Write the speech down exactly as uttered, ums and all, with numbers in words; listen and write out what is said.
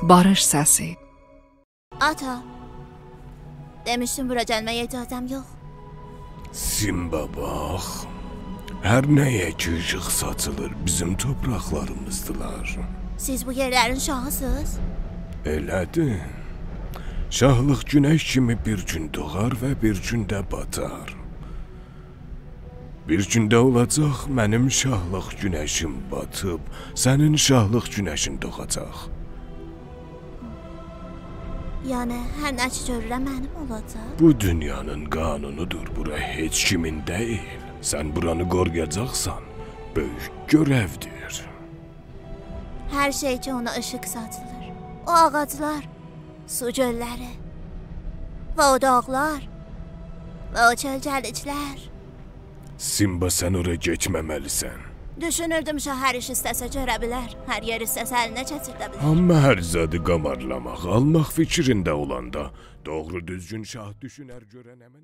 باریش سسی. آتا، دئمیشدیم بورا گلمه‌یه اجازه‌م یوخ. سیمبا، باخ. هر نه‌یه کی ایشیق ساچیلیر، بیزیم تورپاقلاریمیزدیلار. سیز بو یئرلرین شاهی‌سیز؟ ائله‌دیر. شاهلیق گونش کیمی بیر گون دوغار و بیر گون ده باتار. بیر گون ده اولاجاق، منیم شاهلیق گونشیم باتیب، سنین شاهلیق گونشین دوغاجاق. یعنی، هر نه کی گؤرورم، منیم اولاجاق؟ بو دونیانین قانونودور، بورا هئچ کیمین دئییل. سن بورانی قورویاجاقسان، بؤیوک گؤرودیر. هر شئی کی اونا ایشیق ساچیلیر. او آغاجلار، سو گؤللری و او داغلار و او کؤلگه‌لیکلر. سیمبا، سن اورا گئتمه‌مه‌لیسن. دوشونوردوم، شاه هر ایش ایسته‌سه گؤره بیلر، هر یئر ایسته‌سه الینه کئچیرده بیلر. آمما هر زادی قامارلاماق، آلماق فیکرینده اولاندا، دوغرو دوزگون شاه دوشونر، گؤره نمنه